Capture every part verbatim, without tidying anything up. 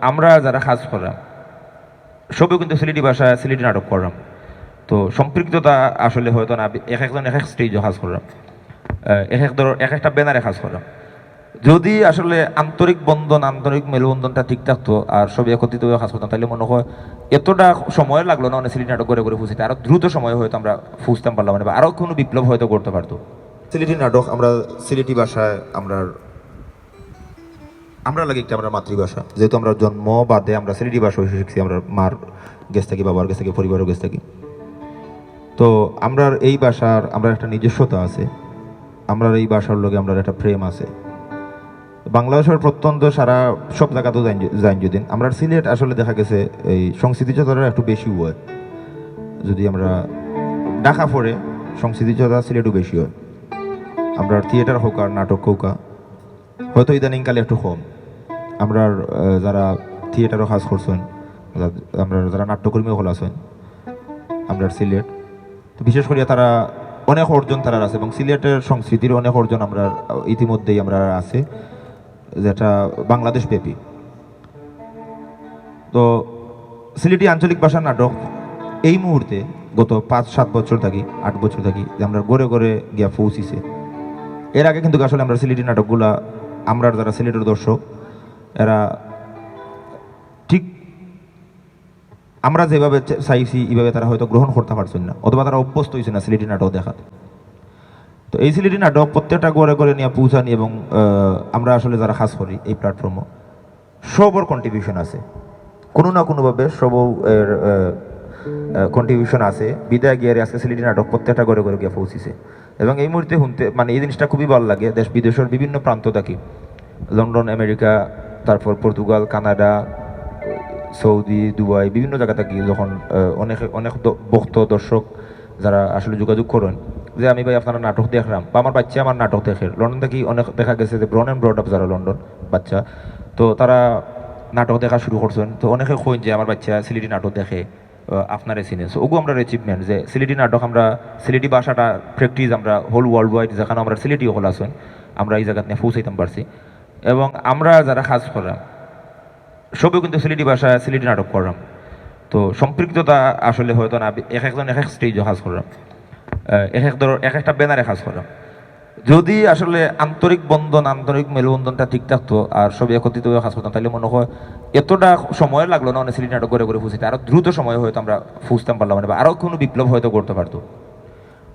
আমরা যারা কাজ কররাম, সবেউ কিন্তু সিলেটি ভাষায় সিলেটি নাটক কররাম। তো সম্পৃক্ততা আসলে হয়তো না, এক একজন এক এক স্টেজো কাজ কররাম, আহ, এক এক ধর-, এক একটা ব্যানারে কাজ কররাম। যদি আসলে আন্তরিক বন্ধন, আন্তরিক মেলবন্ধনটা ঠিক থাকতো আর সবে একত্রিত অইয়া কাজ করতাম, তাইলে মনে হয় এতটা সময় লাগলো না অনে সিলেটি নাটক ঘরে ঘরে পৌঁছাইতে। আরো দ্রুত সময়ে হয়তো আমরা পৌঁছতাম পারলাম, মানে, বা আরো কোনো বিপ্লব হয়তো ঘটতে পারতো। সিলেটি নাটক আমরা সিলেটি ভাষায় আমরা, আমরা লাগি একটা আমরা মাতৃভাষা, যেহেতু আমরা জন্ম বাদে আমরা সিলেটি ভাষা অবশ্য শিখছি, আমরা মার গেছ থাকি, বাবার গেছ থাকি, পরিবারর গেছ থাকি। তো আমরার এই ভাষার, আমরার একটা নিজস্বতা আছে, আমরার এই ভাষার লগে আমরার একটা প্রেম আছে। বাংলাদেশর প্রত্যন্ত সারা সব জাগাত যাইন য-, যাইন যদিন, আমরার সিলেট আসলে দেখা গেছে এই সংস্কৃতি চর্চাটা একটু বেশি হয়। যদি আমরা ঢাকা পড়ে, সংস্কৃতি চর্চা সিলেটও বেশি হয়। আমরার থিয়েটার হউক আর নাটক হউক, হয়তো ইদানিংকালে একটু কম। আমরার, আহ, যারা থিয়েটারও কাজ করছইন, যা-, আমরার যারা নাট্যকর্মী অকল আছইন, আমরার সিলেট, তো বিশেষ করিয়া তারা অনেক অর্জন তারার আছে এবং সিলেটের সংস্কৃতির অনেক অর্জন আমরা ইতিমধ্যেই আমরা আছে, যেটা বাংলাদেশ ব্যাপী। তো সিলেটি আঞ্চলিক ভাষার নাটক এই মুহূর্তে গত পাঁচ সাত বছর থাকি, আট বছর থাকি যে আমরা ঘরে ঘরে গিয়া পৌঁছিছে। এর আগে কিন্তু আসলে আমরা সিলেটি নাটকগুলা, আমরা যারা সিলেটের দর্শক, এরা ঠিক আমরা যেভাবে চা-, চাইছি, এইভাবে তারা হয়তো গ্রহণ করতে পারছেন না, অথবা তারা অভ্যস্ত হইছে না সিলেটি নাটক দেখাত। তো এই সিলেটি নাটক প্রত্যেকটা ঘরে ঘরে নিয়ে পৌঁছানি এবং, আহ, আমরা আসলে যারা কাজ করি এই প্ল্যাটফর্মও, সবর কন্ট্রিবিউশন আছে, কোনো না কোনোভাবে সব এর, আহ, আহ, কন্ট্রিবিউশন আছে। বিদায় গিয়ে আজকে সিলেটি নাটক প্রত্যেকটা ঘরে ঘরে গিয়ে পৌঁছিছে। এবং এই মুহূর্তে শুনতে, মানে, এই জিনিসটা খুবই ভালো লাগে। দেশ বিদেশের বিভিন্ন প্রান্ত থাকি, লন্ডন, আমেরিকা, তারপর পর্তুগাল, কানাডা, সৌদি, দুবাই, বিভিন্ন জায়গা থাকি যখন, আহ, অনেক, অনেক দ-, ভক্ত, দর্শক যারা আসলে যোগাযোগ করেন যে, "আমি ভাই আপনারা নাটক দেখলাম, বা আমার বাচ্চা আমার নাটক দেখে।" লন্ডন থাকি অনেক দেখা গেছে যে born and brought up যারা লন্ডন বাচ্চা, তো তারা নাটক দেখা শুরু করছেন। তো অনেকে কইন যে, "আমার বাচ্চা সিলেটি নাটক দেখে।" আহ, আপনারে চিনে। So, ওগু আমরার অ্যাচিভমেন্ট যে সিলেটি নাটক আমরা, সিলেটি ভাষাটা প্র্যাকটিস আমরা হোল ওয়ার্ল্ড ওয়াইড যেখানে আমরা সিলেটি অকল আছইন, আমরা এই জাগাত নিয়ে পৌঁছাইতাম পারছি। এবং আমরা যারা কাজ কররাম, সবেউ কিন্তু সিলেটি ভাষায় সিলেটি নাটক কররাম। তো সম্পৃক্ততা আসলে হয়তো না, এক একজন এক এক স্টেজো কাজ কররাম, আহ, এক এক ধর-, এক একটা ব্যানারে কাজ কররাম। যদি আসলে আন্তরিক বন্ধন, আন্তরিক মেলবন্ধনটা ঠিক থাকতো আর সবে একত্রিত অইয়া কাজ করতাম, তাইলে মনে হয় এতটা সময় লাগলো না অনে সিলেটি নাটক ঘরে ঘরে পৌঁছাইতে। আরো দ্রুত সময়ে হয়তো আমরা পৌঁছতাম পারলাম, মানে, বা আরো কোনো বিপ্লব হয়তো ঘটতে পারতো।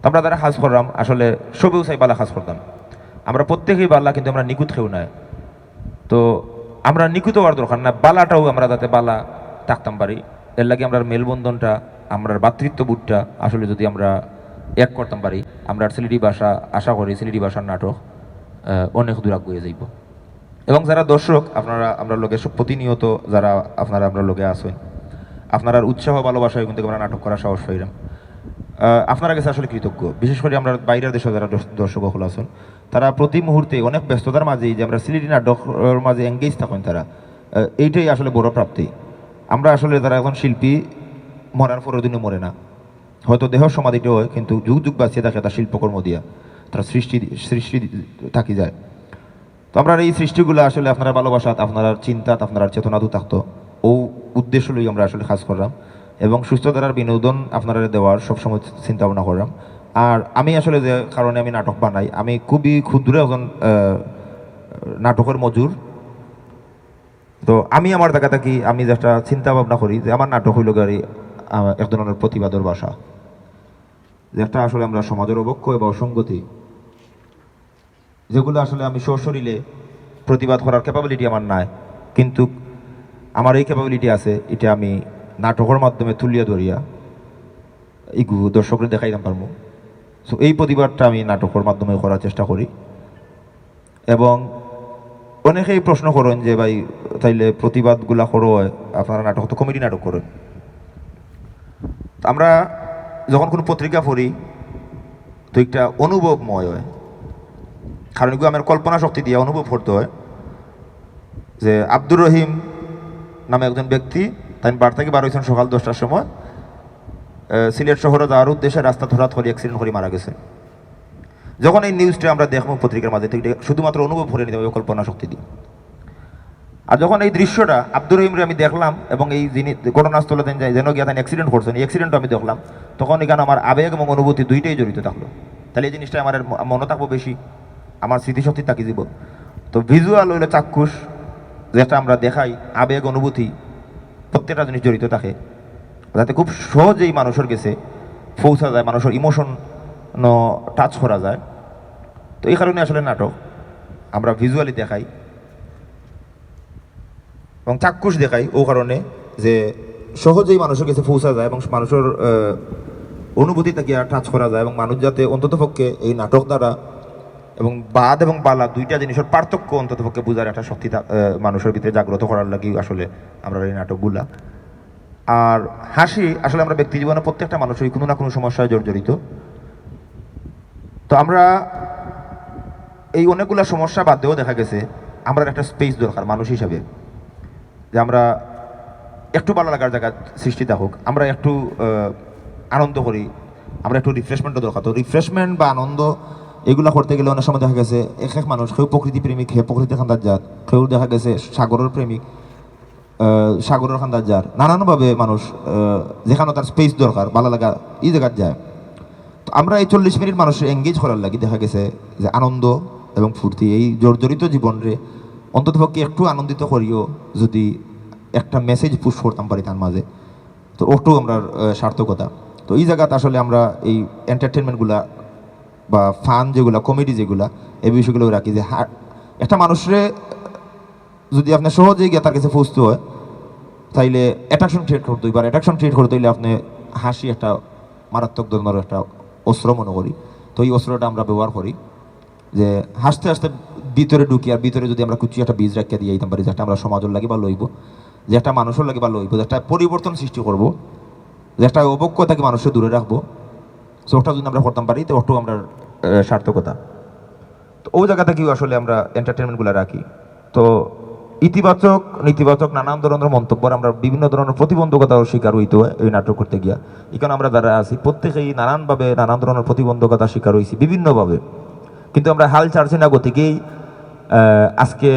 তো আমরা যারা কাজ কররাম, আসলে সবেউ চাই ভালা কাজ করতাম। আমরা প্রত্যেকেই ভালা, কিন্তু আমরা নিখুঁত কেউ নায়। তো আমরা নিখুঁত অওয়ার দরকার না, ভালাটাও আমরা যাতে ভালা থাকতাম পারি। এর লাগি আমরার মেলবন্ধনটা, আমরার ভ্রাতৃত্ববোধটা আসলে যদি আমরা এক করতাম পারি, আমরার সিলেটি ভাষা, আশা করি সিলেটি ভাষার নাটক, আহ, অনেক দূর আগুয়ে যাইবো। এবং যারা দর্শক, আপনারা আমরার লগে সব প্রতিনিয়ত যারা আপনারা আমরার লগে আছইন, আপনারার উৎসাহ ভালোবাসায় কিন্তু আমরা নাটক করার সাহস পাইরাম। আহ, আপনারার গেছে আসলে কৃতজ্ঞ। বিশেষ করি আমরার বাইরের দেশো যারা দর্শ-, দর্শক অকল আছইন, তারা প্রতি মুহূর্তে অনেক ব্যস্ততার মাঝে এই যে আমরা সিলেটি নাটকর মাঝে এঙ্গেজ থাকইন তারা, আহ, এইটাই আসলে বড় প্রাপ্তি। আমরা আসলে যারা এখন শিল্পী, মরার পরের দিনও মরে না, হয়তো দেহর সমাধিটা হয়, কিন্তু যুগ যুগ বাঁচিয়া থাকে তার শিল্পকর্ম দিয়া, তার সৃষ্টি, সৃষ্টি থাকি যায়। তো আমরার এই সৃষ্টিগুলা আসলে আপনারার ভালোবাসাত, আপনারার চিন্তাত, আপনারার চেতনাত থাকতো, ও উদ্দেশ্য লই আমরা আসলে কাজ কররাম। এবং সুস্থ ধারার বিনোদন আপনারারে দেওয়ার সবসময় চিন্তা ভাবনা কররাম। আর আমি আসলে যে কারণে আমি নাটক বানাই, আমি খুবই ক্ষুদ্র একজন, আহ, নাটকের মজুর। তো আমি আমার জাগা থাকি আমি যে একটা চিন্তা ভাবনা করি যে আমার নাটক অইলো গিয়া, আহ, এক ধরনের প্রতিবাদর ভাষা, যে একটা আসলে আমরা সমাজের অবক্ষয় বা অসঙ্গতি, যেগুলো আসলে আমি সশরীরে প্রতিবাদ করার ক্যাপাবিলিটি আমার নাই, কিন্তু আমার এই ক্যাপাবিলিটি আছে, এটা আমি নাটকের মাধ্যমে তুলিয়া ধরিয়া ইগু দর্শকরে দেখাইতাম পারমু। So, এই প্রতিবাদটা আমি নাটকের মাধ্যমে করার চেষ্টা করি। এবং অনেকেই প্রশ্ন করেন যে, "ভাই, তাইলে প্রতিবাদগুলা করো হয়, আপনারা নাটক তো কমেডি নাটক করেন।" তো আমরা যখন কোনো পত্রিকা পড়ি, তো একটা অনুভবময় হয়, কারণ এগুলো আমার কল্পনা শক্তি দিয়ে অনুভব করতে হয় যে আব্দুর রহিম নামে একজন ব্যক্তি, তাই বাড়ি থেকে বার হয়েছেন সকাল দশটার সময়, আহ, সিলেট শহরে যাওয়ার উদ্দেশ্যে রাস্তা হঠাৎ করে অ্যাক্সিডেন্ট করে মারা গেছেন। যখন এই নিউজটা আমরা দেখবো পত্রিকার মাঝে, তো এটা শুধুমাত্র অনুভব করে নিতে হবে কল্পনা শক্তি দিয়ে। আর যখন এই দৃশ্যটা আব্দুর রহিমরে আমি দেখলাম এবং এই যিনি ঘটনাস্থলে তাইন যাই-, যেন গিয়া তাইন অ্যাক্সিডেন্ট করছেন, এই অ্যাক্সিডেন্টটা আমি দেখলাম, তখন এখানে আমার আবেগ এবং অনুভূতি দুইটাই জড়িত থাকলো। তাহলে এই জিনিসটা আমার ম-, মনে থাকবো বেশি, আমার স্মৃতিশক্তি থাকি যাব। তো ভিজুয়াল হইলো চাক্ষুষ, যেটা আমরা দেখাই, আবেগ অনুভূতি প্রত্যেকটা জিনিস জড়িত থাকে, যাতে খুব সহজেই মানুষের গেছে পৌঁছা যায়, মানুষের ইমোশন টাচ করা যায়। তো এই কারণে আসলে নাটক আমরা ভিজুয়ালি দেখাই এবং চাক্ষুষ দেখাই, ও কারণে যে সহজেই মানুষের গেছে পৌঁছা যায় এবং মানুষের, আহ, অনুভূতি তাকে টাচ করা যায় এবং মানুষ যাতে অন্তত পক্ষে এই নাটক দ্বারা এবং বাদ এবং বালা দুইটা জিনিসের পার্থক্য অন্তত পক্ষে বুঝার একটা শক্তি তা-, আহ, মানুষের ভিতরে জাগ্রত করার লাগি আসলে আমরা এই নাটকগুলা। আর হাসি আসলে আমরা ব্যক্তি জীবনে প্রত্যেকটা মানুষেরই কোনো না কোনো সমস্যায় জর্জরিত। তো আমরা এই অনেকগুলা সমস্যা বাদেও দেখা গেছে আমরা একটা স্পেস দরকার মানুষ হিসাবে, যে আমরা একটু ভালো লাগার জায়গা সৃষ্টি থাকুক, আমরা একটু, আহ, আনন্দ করি, আমরা একটু রিফ্রেশমেন্টও দরকার। তো রিফ্রেশমেন্ট বা আনন্দ এগুলা করতে গেলে অনেক সময় দেখা গেছে এক এক মানুষ, কেউ প্রকৃতি প্রেমিক, হে প্রকৃতির কান্দাত যার, কেউ দেখা গেছে সাগরের প্রেমিক, আহ, সাগরের কান্দাত যার, নানানভাবে মানুষ, আহ, যেখানে তার স্পেস দরকার, ভালো লাগা, এই জায়গাত যায়। তো আমরা এই চল্লিশ মিনিট মানুষের এঙ্গেজ করার লাগি দেখা গেছে যে আনন্দ এবং ফুর্তি, এই জর্জরিত জীবনরে অন্ততপক্ষে একটু আনন্দিত করিও যদি একটা মেসেজ পুশ করতাম পারি তার মাঝে, তো ওটাও আমরা, আহ, সার্থকতা। তো এই জায়গাতে আসলে আমরা এই এন্টারটেইনমেন্টগুলা বা ফান যেগুলা, কমেডি যেগুলা, এই বিষয়গুলো রাখি যে হা-, একটা মানুষরে যদি আপনি সহজে গিয়া তার কাছে পৌঁছতে হয়, তাইলে অ্যাট্রাকশন ক্রিয়েট করতে হইবে। আর অ্যাট্রাকশন ক্রিয়েট করতে হইলে আপনি হাসি একটা মারাত্মক ধরনের একটা অস্ত্র মনে করি। তো এই অস্ত্রটা আমরা ব্যবহার করি যে হাসতে হাসতে ভিতরে ঢুকি, আর ভিতরে যদি আমরা কিছু একটা বীজ রাখিয়া দিয়ে দিতাম পারি, যেটা আমরা সমাজের লাগি ভালো হইব, যেটা মানুষের লাগি ভালো হইব, যেটা পরিবর্তন সৃষ্টি করব, যেটা অবক্ষয় থাকি মানুষকে দূরে রাখবো, তো ওটা যদি আমরা করতাম পারি, তো ওটাও আমরা, আহ, সার্থকতা। তো ওই জায়গা থেকেও আসলে আমরা এন্টারটেইনমেন্টগুলো রাখি। তো ইতিবাচক, নেতিবাচক নানান ধরনের মন্তব্যর আমরা বিভিন্ন ধরনের প্রতিবন্ধকতার শিকার হইতে হয় এই নাটক করতে গিয়া। এখানে আমরা যারা আছি, প্রত্যেকেই নানানভাবে নানান ধরনের প্রতিবন্ধকতার শিকার হইছি বিভিন্নভাবে, কিন্তু আমরা হাল ছাড়ছি না। গতিকেই, আহ, আজকে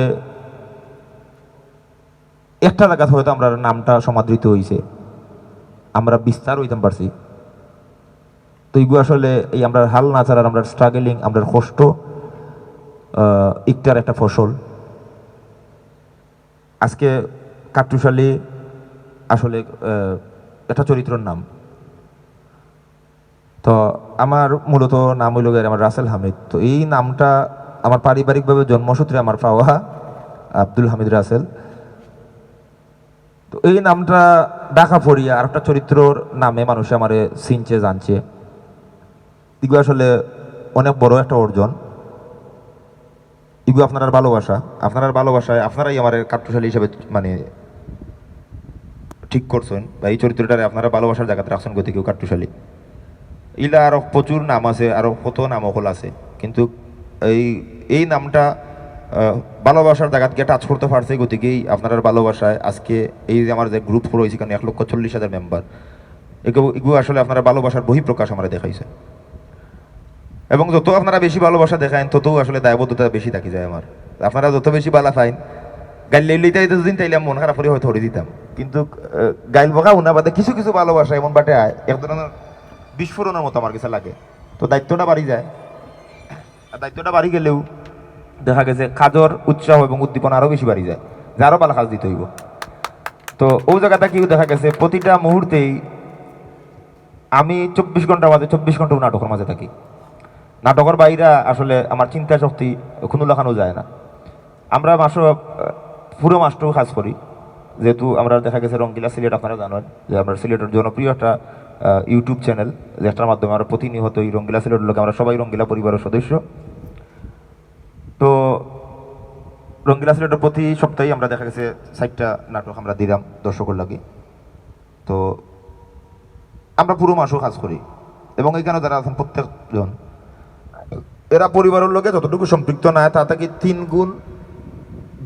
একটা জায়গাত হয়তো আমরা নামটা সমাদৃত হইছে, আমরা বিস্তার হইতাম পারছি। তো এগু আসলে এই আমরা হাল না ছাড়ার, আমরা স্ট্রাগলিং, আমরা কষ্ট, আহ, ইকটার একটা ফসল। আজকে কাট্টুশালী আসলে, আহ, একটা চরিত্রর নাম। তো আমার মূলত নাম হইল গিয়ে আমার রাসেল হামিদ। তো এই নামটা আমার পারিবারিকভাবে জন্মসূত্রে আমার পাওয়া আব্দুল হামিদ রাসেল। তো এই নামটা ডাকা পড়িয়া আর একটা চরিত্রর নামে মানুষে আমারে চিনছে, জানছে। এগু আসলে অনেক বড় একটা অর্জন। এগু আপনারার ভালোবাসা, আপনারার ভালোবাসায় আপনারাই আমারে কাট্টুশালী হিসেবে মানে ঠিক করছেন, বা এই চরিত্রটারে আপনারা ভালোবাসার জায়গাতে রাখছেন, গতিকেও কাট্টুশালী। ইলা আরো প্রচুর নাম আছে, আরো কত নাম অকল আছে, কিন্তু এই, এই নামটা, আহ, ভালোবাসার জায়গাত গিয়ে টাচ করতে পারছে, গতিকেই আপনারার ভালোবাসায় আজকে এই যে আমার যে গ্রুপ রয়েছে এখানে এক লক্ষ চল্লিশ হাজার মেম্বার, এগু, এগু আসলে আপনারা ভালোবাসার বহিঃপ্রকাশ আমারে দেখাইছে। এবং যত আপনারা বেশি ভালোবাসা দেখাইন, ততও আসলে দায়বদ্ধতা বেশি থাকি যায় আমার। আপনারা যত বেশি বালা পাইন, গাইল লইলিতে যতদিন তাইলে আমি মন খারাপ করে হয়তো হরে দিতাম, কিন্তু, আহ, গাইল বকা উনা বাদে কিছু কিছু ভালোবাসা এমন বাটে আয়, এক ধরনের বিস্ফোরণের মতো আমার কাছে লাগে। তো দায়িত্বটা বাড়ি যায়, আর দায়িত্বটা বাড়ি গেলেও দেখা গেছে কাজর উৎসাহ এবং উদ্দীপনা আরও বেশি বাড়ি যায়, যে আরও ভালো কাজ দিতে হইব। তো ওই জায়গাটা কিও দেখা গেছে প্রতিটা মুহূর্তেই আমি চব্বিশ ঘন্টার মাঝে চব্বিশ ঘন্টা নাটকের মাঝে থাকি। নাটকের বাইরে আসলে আমার চিন্তা শক্তি কোনো লাখানো যায় না। আমরা মাসও, আহ, পুরো মাসটাও কাজ করি, যেহেতু আমরা দেখা গেছে রঙ্গিলা সিলেট, আপনারা জানেন যে আমরা সিলেটের জনপ্রিয় একটা, আহ, YouTube চ্যানেল, যেটার মাধ্যমে আমরা প্রতিনিয়ত এই রঙ্গিলা সিলেটের লোকে আমরা সবাই রঙ্গিলা পরিবারের সদস্য। তো রঙ্গিলা সিলেটের প্রতি সপ্তাহে আমরা দেখা গেছে চারটা নাটক আমরা দিলাম দর্শকের লাগি। তো আমরা পুরো মাসও কাজ করি এবং এখানে যারা আছেন প্রত্যেকজন এরা পরিবারের লগে যতটুকু সম্পৃক্ত না, তা থাকি তিন গুণ,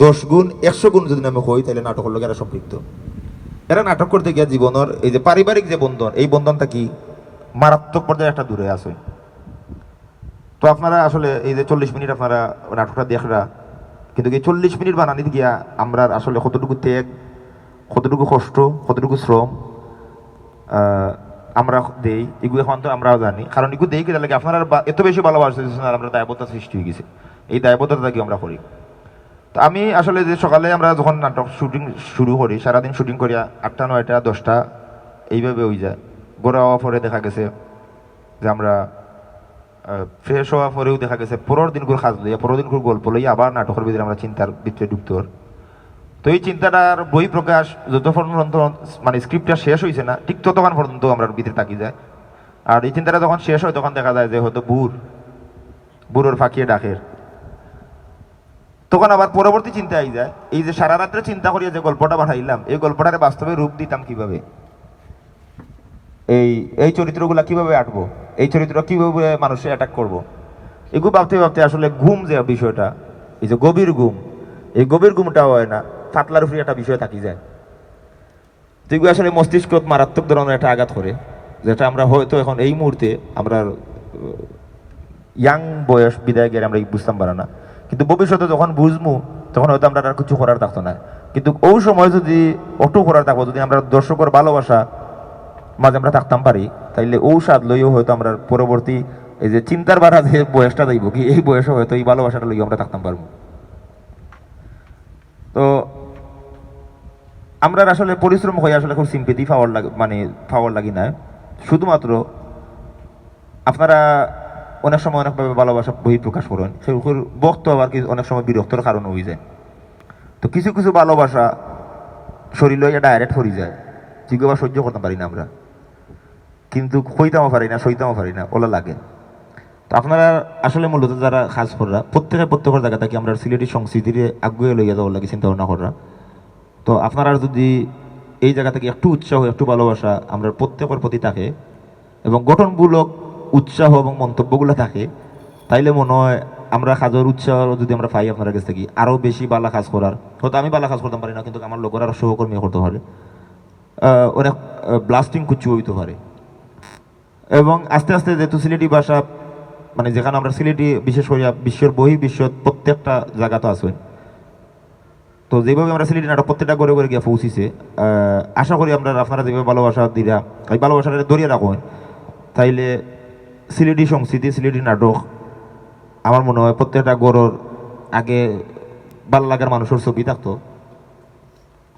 দশ গুণ, একশো গুণ যদি আমি কই, তাহলে নাটকের লগে এরা সম্পৃক্ত। এরা নাটক করতে গিয়া জীবনের এই যে পারিবারিক যে বন্ধন, এই বন্ধন থাকি মারাত্মক পর্যায়ে একটা দূরে আছে। তো আপনারা আসলে এই যে চল্লিশ মিনিট আপনারা নাটকটা দেখরা, কিন্তু এই চল্লিশ মিনিট বানানিত গিয়া আমরার আসলে কতটুকু ত্যাগ, কতটুকু কষ্ট, কতটুকু শ্রম আহ, আমরা দেই, এগু একমাত্র আমরাও জানি। কারণ এগু দেই কিতা লাগি, আপনারা বা-, এত বেশি ভালোবাসা দিচ্ছেন আর আমরা দায়বদ্ধতা সৃষ্টি হয়ে গেছে, এই দায়বদ্ধতা কি আমরা করি। তো আমি আসলে যে সকালে আমরা যখন নাটক শুটিং শুরু করি, সারাদিন শুটিং করি, আটটা, নয়টা, দশটা এইভাবে হয়ে যায়। ঘরে আওয়া পরে দেখা গেছে যে আমরা ফ্রেশ হওয়া পরেও দেখা গেছে পরের দিনকুর কাজ লইয়া, পরের দিনকুর গল্প লইয়া আবার নাটকের ভিতরে আমরা চিন্তার ভিতরে ঢুকতে পারি। তো এই চিন্তাটার বই প্রকাশ যতক্ষণ পর্যন্ত মানে স্ক্রিপ্টটা শেষ হয়েছে না, ঠিক ততক্ষণ পর্যন্ত আমরা ভিতরে থাকি যায়। আর এই চিন্তাটা যখন শেষ হয়, তখন দেখা যায় যে হয়তো বুর বুরর ফাঁকিয়ে ডাকের। তখন আবার পরবর্তী চিন্তা আই যায়, এই যে সারা রাত্রে চিন্তা করিয়া যে গল্পটা বানাইলাম, এই গল্পটারে বাস্তবে রূপ দিতাম কিভাবে, এই এই চরিত্রগুলা কিভাবে আঁটবো, এই চরিত্র কিভাবে মানুষে অ্যাটাক করবো। এগু ভাবতে ভাবতে আসলে ঘুম যে বিষয়টা, এই যে গভীর ঘুম, এই গভীর ঘুমটা হয় না, পাতলার উপরে একটা বিষয় থাকি যায়। তো এগু আসলে মস্তিষ্কত মারাত্মক ধরনের একটা আঘাত করে, যেটা আমরা হয়তো এখন এই মুহূর্তে আমরা ইয়াং বয়স বিদায় গেলে আমরা বুঝতাম পারা না, কিন্তু ভবিষ্যতে যখন বুঝমু, তখন হয়তো আমরা আর কিছু করার থাকতো না। কিন্তু ওই সময় যদি অটো করার থাকবো, যদি আমরা দর্শকের ভালোবাসা মাঝে আমরা থাকতাম পারি, তাইলে ও স্বাদ লইও হয়তো আমরা পরবর্তী এই যে চিন্তার বাড়া যে বয়সটা যাইব কি, এই বয়সে হয়তো এই ভালোবাসাটা লইও আমরা থাকতাম পারবো। তো আমরা আসলে পরিশ্রম হয়ে আসলে খুব সিম্পেথি পাওয়ার লাগে, মানে পাওয়ার লাগি না। শুধুমাত্র আপনারা অনেক সময় অনেকভাবে ভালোবাসা বহিঃপ্রকাশ করেন, সেগুলোর বক্ত আবার কি অনেক সময় বিরক্তর কারণ হয়ে যায়। তো কিছু কিছু ভালোবাসা শরীরে ইয়া ডাইরেক্ট হরি যায়, যেগুলো আবার সহ্য করতাম পারি না আমরা, কিন্তু কইতামও পারি না, সইতামও পারি না, ওলা লাগে। তো আপনারা আসলে মূলত যারা কাজ কররা, প্রত্যেকে প্রত্যেকের জায়গা থাকি আমরা সিলেটি সংস্কৃতিরে আগুয়ে লইয়া যাওয়ার লাগি চিন্তা ভাবনা কররা। তো আপনারা যদি এই জায়গা থাকি একটু উৎসাহ, একটু ভালোবাসা আমরা প্রত্যেকের প্রতি থাকে এবং গঠনমূলক উৎসাহ এবং মন্তব্যগুলো থাকে, তাইলে মনে হয় আমরা কাজের উৎসাহ যদি আমরা পাই আপনার কাছ থেকে, আরও বেশি ভালো কাজ করার। হয়তো আমি ভালো কাজ করতাম পারি না, কিন্তু আমার লোকেরা আরও সহকর্মী করতে পারে। আহ, অনেক ব্লাস্টিং কিছু হইতে পারে। এবং আস্তে আস্তে যেহেতু সিলেটি ভাষা, মানে যেখানে আমরা সিলেটি বিশেষ করি বিশ্বের বহির্বিশ্ব প্রত্যেকটা জায়গাতে আছে, তো যেভাবে আমরা সিলেটি নাটক প্রত্যেকটা ঘরে ঘরে গিয়া পৌঁছিছে, আহ, আশা করি আমরা আপনারা যেভাবে ভালোবাসা দিরা, এই ভালোবাসাটা ধরিয়া রাখো, তাইলে সিলেটি সংস্কৃতি, সিলেটি নাটক আমার মনে হয় প্রত্যেকটা ঘরের আগে ভালো লাগার মানুষের ছবি থাকতো,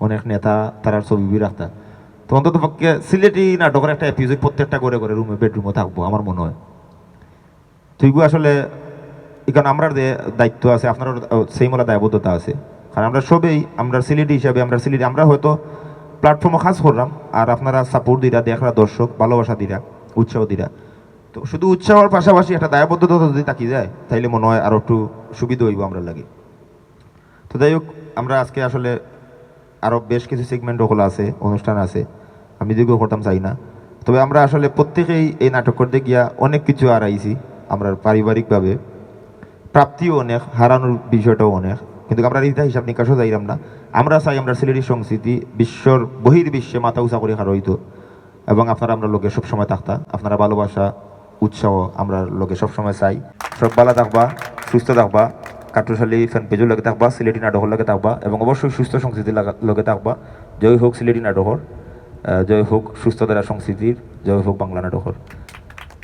অনেক নেতা তারার ছবি বি রাখতা। তো অন্তত পক্ষে সিলেটি নাটকের একটা এপিসোড প্রত্যেকটা ঘরে ঘরে রুমে বেডরুমও থাকবো আমার মনে হয়। তুইগু আসলে এখানে আমরার যে দায়িত্ব আছে, আপনারও সেই মোলা দায়বদ্ধতা আছে। কারণ আমরা সবেই, আমরা সিলেটি হিসাবে, আমরা সিলেটি, আমরা হয়তো প্ল্যাটফর্মে কাজ করলাম, আর আপনারা সাপোর্ট দিরা, দেখরা, দর্শক ভালোবাসা দিরা, উৎসাহ দিরা। তো শুধু উৎসাহর পাশাপাশি একটা দায়বদ্ধতা যদি থাকি যায়, তাইলে মনে হয় আরো একটু সুবিধা হইব আমরা লাগে। তো যাই হোক, আমরা আজকে আসলে আরো বেশ কিছু সেগমেন্ট ওগুলো আছে, অনুষ্ঠান আছে, আমি যেগুলো করতাম চাই না। তবে আমরা আসলে প্রত্যেকেই এই নাটক করতে গিয়া অনেক কিছু হারাইছি আমরা পারিবারিকভাবে, প্রাপ্তিও অনেক, হারানোর বিষয়টাও অনেক, কিন্তু আমরা ইটা হিসাব নিকাশও যাইলাম না। আমরা চাই আমরা সিলেটি সংস্কৃতি বিশ্বর বহির্বিশ্বে মাথা উঁচা করে খাড়া হইতো, এবং আপনারা আমরা লগে সবসময় থাকতা, আপনারা ভালোবাসা, উৎসাহ আমরা লগে সবসময় চাই। সব ভালো থাকবা, সুস্থ থাকবা, কাট্টুশালী ফ্যান পেজও লগে থাকবা, সিলেটি নাটকের লগে থাকবা, এবং অবশ্যই সুস্থ সংস্কৃতির লাগা-, লগে থাকবা। জয় হোক সিলেটি নাটকের, আহ, জয় হোক সুস্থ ধারা সংস্কৃতির, জয় হোক বাংলা নাটকের।